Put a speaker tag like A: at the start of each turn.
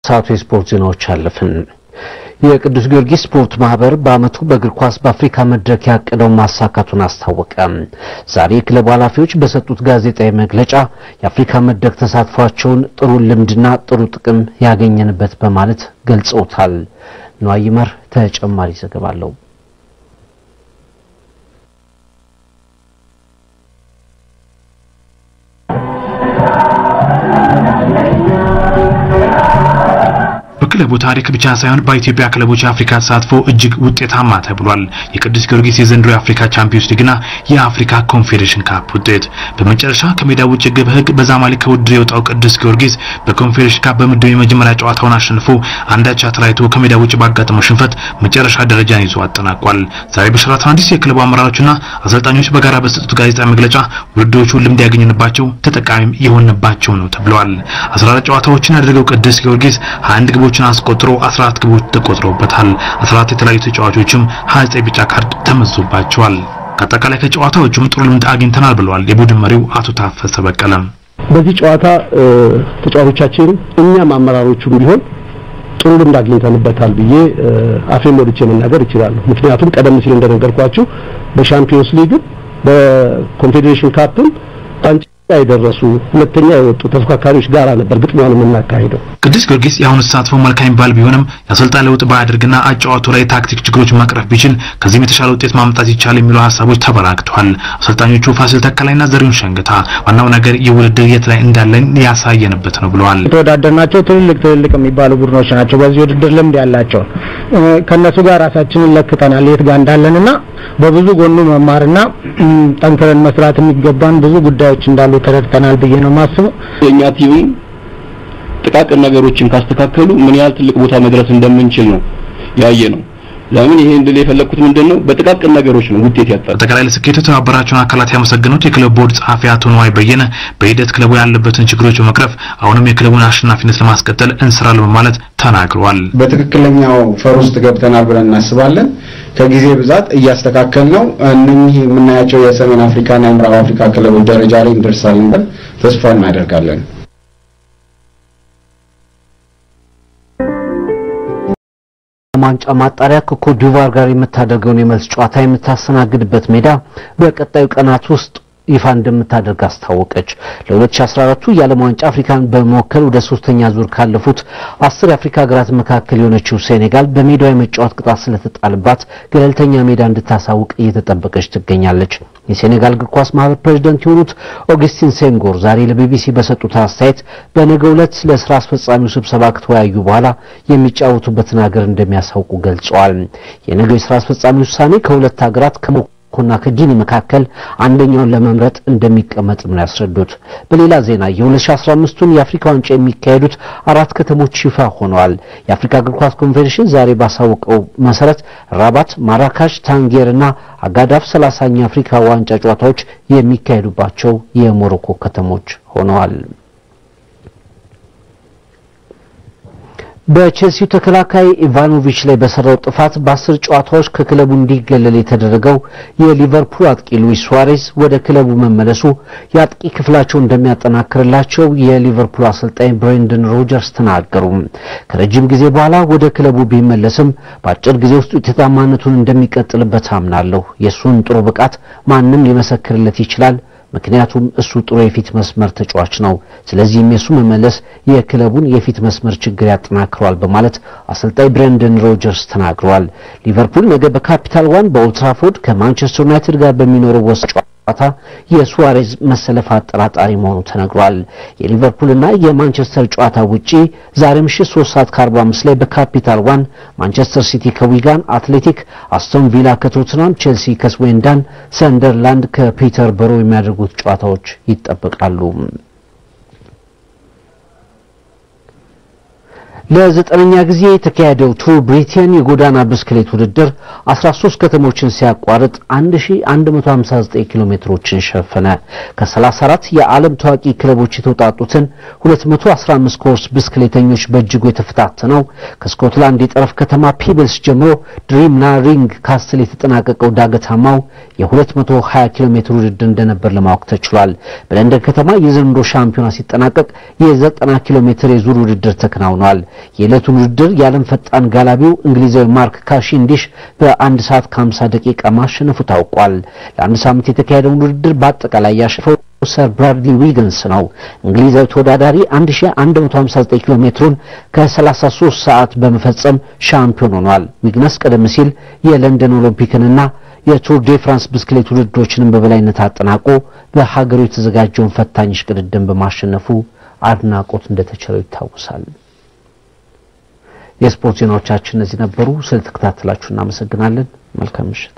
A: ሰዓቱ የስፖርት ዜናዎች አለፍን። የቅዱስ ጊዮርጊስ ስፖርት ማህበር በአመቱ በእግር ኳስ በአፍሪካ መድረክ ያቀደውን ማሳካቱን አስታወቀ። ዛሬ የክለቡ ኃላፊዎች በሰጡት ጋዜጣዊ መግለጫ የአፍሪካ መድረክ ተሳትፏቸውን ጥሩ ልምድና ጥሩ ጥቅም ያገኘንበት በማለት ገልጸውታል። ነዋይ ይመር ተጨማሪ ዘገባ አለው።
B: በክለቡ ታሪክ ብቻ ሳይሆን በኢትዮጵያ ክለቦች የአፍሪካ ተሳትፎ እጅግ ውጤታማ ተብሏል። የቅዱስ ጊዮርጊስ የዘንድሮ የአፍሪካ ቻምፒዮንስ ሊግና የአፍሪካ ኮንፌዴሬሽን ካፕ ውጤት በመጨረሻ ከሜዳ ውጭ ግብ ህግ በዛማሊክ ከውድድር የወጣው ቅዱስ ጊዮርጊስ በኮንፌዴሬሽን ካፕ በምድብ የመጀመሪያ ጨዋታውን አሸንፎ አንድ አቻ ተለያይቶ ከሜዳ ውጭ ባጋጠመው ሽንፈት መጨረሻ ደረጃን ይዞ አጠናቋል። ዛሬ በሸራተን አዲስ የክለቡ አመራሮችና አሰልጣኞች በጋራ በሰጡት ጋዜጣዊ መግለጫ ውድድሮቹ ልምድ ያገኘንባቸው ተጠቃሚም የሆንባቸው ነው ተብለዋል። 14 ጨዋታዎችን ያደረገው ቅዱስ ጊዮርጊስ 21 ግቦችን አስቆጥሮ 14 ግቦች ተቆጥረውበታል። 14 የተለያዩ ተጫዋቾችም 29 ቢጫ ካርድ ተመዞባቸዋል። ከአጠቃላይ ከጨዋታዎቹም ጥሩ ልምድ አግኝተናል ብለዋል የቡድን መሪው አቶ ታፈሰ በቀለ።
C: በዚህ ጨዋታ ተጫዋቾቻችን እኛም አመራሮቹም ቢሆን ጥሩ ልምድ አግኝተንበታል ብዬ አፌን ሞልቼ መናገር እችላለሁ። ምክንያቱም ቀደም ሲል እንደነገርኳችሁ በሻምፒዮንስ ሊግ፣ በኮንፌዴሬሽን ካፕም ዋንጫ የደረሱ ሁለተኛ የወጡ ተፎካካሪዎች ጋራ ነበር ግጥሚያውን የምናካሂደው።
B: ቅዱስ ጊዮርጊስ የአሁኑ ተሳትፎ መልካም የሚባል ቢሆንም የአሰልጣኝ ለውጥ ባያደርግና አጨዋወቱ ላይ ታክቲክ ችግሮች መቅረፍ ቢችል ከዚህም የተሻለ ውጤት ማምጣት ይቻላል የሚሉ ሀሳቦች ተበራክተዋል። አሰልጣኞቹ ፋሲል ተከላይና ዘሪሁን ሸንግታ ዋናው ነገር የውድድር የት ላይ እንዳለን ያሳየንበት ነው ብለዋል።
D: የተወዳደርናቸው ትልልቅ ትልልቅ የሚባሉ ቡድኖች ናቸው። በዚህ ውድድር ልምድ ያላቸው ከነሱ ጋር ራሳችንን ለክተናል የት ጋር እንዳለንና በብዙ ጎኑ መማርና ጠንክረን መስራት የሚገባን ብዙ ጉዳዮች እንዳሉ ተረድተናል ብዬ ነው የማስበው።
E: የኛ team ጥቃቅን ነገሮችን ካስተካከሉ ምን ያህል ትልቅ ቦታ መድረስ እንደምንችል ነው ያየነው። ለምን ይሄን ድል የፈለኩት ምንድነው? በጥቃቅን ነገሮች ነው ውጤት ያጣል።
B: አጠቃላይ ለስኬቱ የተባበራቸውን አካላት ያመሰገኑት የክለቡ ቦርድ ጸሐፊ አቶ ንዋይ በየነ በሂደት ክለቡ ያለበትን ችግሮች በመቅረፍ አሁንም የክለቡን አሸናፊነት ለማስቀጠል እንሰራለን በማለት ተናግረዋል።
F: በትክክለኛው ፈር ውስጥ ገብተናል ብለን እናስባለን። ከጊዜ ብዛት እያስተካከል ነው እነኚህ የምናያቸው የሰሜን አፍሪካና የምዕራብ አፍሪካ ክለቦች ደረጃ ላይ እንደርሳለን ብለን ተስፋ እናደርጋለን።
A: ዋንጫ ማጣሪያ ከኮትዲቯር ጋር የምታደርገውን የመልስ ጨዋታ የምታስተናግድበት ሜዳ በቀጣዩ ቀናት ውስጥ ይፋ እንደምታደርግ አስታወቀች። ለ2014 የዓለም ዋንጫ አፍሪካን በመወከል ወደ ሶስተኛ ዙር ካለፉት 10 የአፍሪካ ሀገራት መካከል የሆነችው ሴኔጋል በሜዳዋ የመጫወት ቅጣት ስለተጣለባት ገለልተኛ ሜዳ እንድታሳውቅ እየተጠበቀች ትገኛለች። የሴኔጋል እግር ኳስ ማህበር ፕሬዝዳንት የሆኑት ኦገስቲን ሴንጎር ዛሬ ለቢቢሲ በሰጡት አስተያየት በነገው ዕለት ለስራ አስፈጻሚው ስብሰባ ከተወያዩ በኋላ የሚጫወቱበትን ሀገር እንደሚያሳውቁ ገልጸዋል። የነገው የስራ አስፈጻሚ ውሳኔ ከሁለት ሀገራት ከሞሮኮና ከጊኒ መካከል አንደኛውን ለመምረጥ እንደሚቀመጥ ነው ያስረዱት። በሌላ ዜና የ2015ቱን የአፍሪካ ዋንጫ የሚካሄዱት አራት ከተሞች ይፋ ሆነዋል። የአፍሪካ እግር ኳስ ኮንፌዴሬሽን ዛሬ ባሳወቀው መሰረት ራባት፣ ማራካሽ፣ ታንጌር እና አጋዳፍ 30ኛ የአፍሪካ ዋንጫ ጨዋታዎች የሚካሄዱባቸው የሞሮኮ ከተሞች ሆነዋል። በቼልሲው ተከላካይ ኢቫኖቪች ላይ በሰራው ጥፋት በ10 ጨዋታዎች ከክለቡ እንዲገለል የተደረገው የሊቨርፑል አጥቂ ሉዊስ ሱዋሬዝ ወደ ክለቡ መመለሱ የአጥቂ ክፍላቸው እንደሚያጠናክርላቸው የሊቨርፑል አሰልጣኝ ብሬንደን ሮጀርስ ተናገሩ። ከረጅም ጊዜ በኋላ ወደ ክለቡ ቢመለስም በአጭር ጊዜ ውስጥ ውጤታማነቱን እንደሚቀጥልበት አምናለሁ። የእሱን ጥሩ ብቃት ማንም ሊመሰክርለት ይችላል። ምክንያቱም እሱ ጥሩ የፊት መስመር ተጫዋች ነው። ስለዚህም የሱ መመለስ የክለቡን የፊት መስመር ችግር ያጠናክረዋል በማለት አሰልጣኝ ብሬንደን ሮጀርስ ተናግረዋል። ሊቨርፑል ነገ በካፒታል ዋን በኦልትራፎርድ ከማንቸስተር ዩናይትድ ጋር በሚኖረው ወሳኝ ጨዋታ የሱዋሬዝ መሰለፍ አጠራጣሪ መሆኑ ተነግሯል። የሊቨርፑልና የማንቸስተር ጨዋታ ውጪ ዛሬ ምሽት 3 ሰዓት ከ45 ላይ በካፒታል ዋን ማንቸስተር ሲቲ ከዊጋን አትሌቲክ፣ አስቶን ቪላ ከቶትናም፣ ቼልሲ ከስዌንዳን፣ ሰንደርላንድ ከፒተር በሮ የሚያደርጉት ጨዋታዎች ይጠበቃሉ። ለዘጠነኛ ጊዜ የተካሄደው ቱር ብሪቴን የጎዳና ብስክሌት ውድድር 13 ከተሞችን ሲያቋርጥ 1159 ኪሎ ሜትሮችን ሸፈነ። ከ34 የዓለም ታዋቂ ክለቦች የተውጣጡትን 215 ኮርስ ብስክሌተኞች በእጅጉ የተፈታተነው ከስኮትላንድ የጠረፍ ከተማ ፒብልስ ጀምሮ ድሪምና ሪንግ ካስትል የተጠናቀቀው ዳገታማው የ220 ኪሎ ሜትር ውድድር እንደነበር ለማወቅ ተችሏል። በለንደን ከተማ የዘንድሮ ሻምፒዮና ሲጠናቀቅ የ90 ኪሎ ሜትር የዙር ውድድር ተከናውኗል። የዕለቱን ውድድር የዓለም ፈጣን ጋላቢው እንግሊዛዊ ማርክ ካቬንዲሽ በ1 ሰዓት ከ50 ደቂቃ ማሸነፉ ታውቋል። ለአንድ ሳምንት የተካሄደውን ውድድር በአጠቃላይ ያሸነፈው ሰር ብራድሊ ዊግንስ ነው። እንግሊዛዊ ተወዳዳሪ 1159 ኪሎ ሜትሩን ከ33 ሰዓት በመፈጸም ሻምፒዮን ሆኗል። ዊግንስ ቀደም ሲል የለንደን ኦሎምፒክንና የቱር ዴ ፍራንስ ብስክሌት ውድድሮችንም በበላይነት አጠናቆ በሀገሩ የተዘጋጀውን ፈታኝ እሽቅድድም በማሸነፉ አድናቆት እንደተቸረው ይታወሳል። የስፖርት ዜናዎቻችን እነዚህ ነበሩ። ስለተከታተላችሁ እናመሰግናለን። መልካም ምሽት።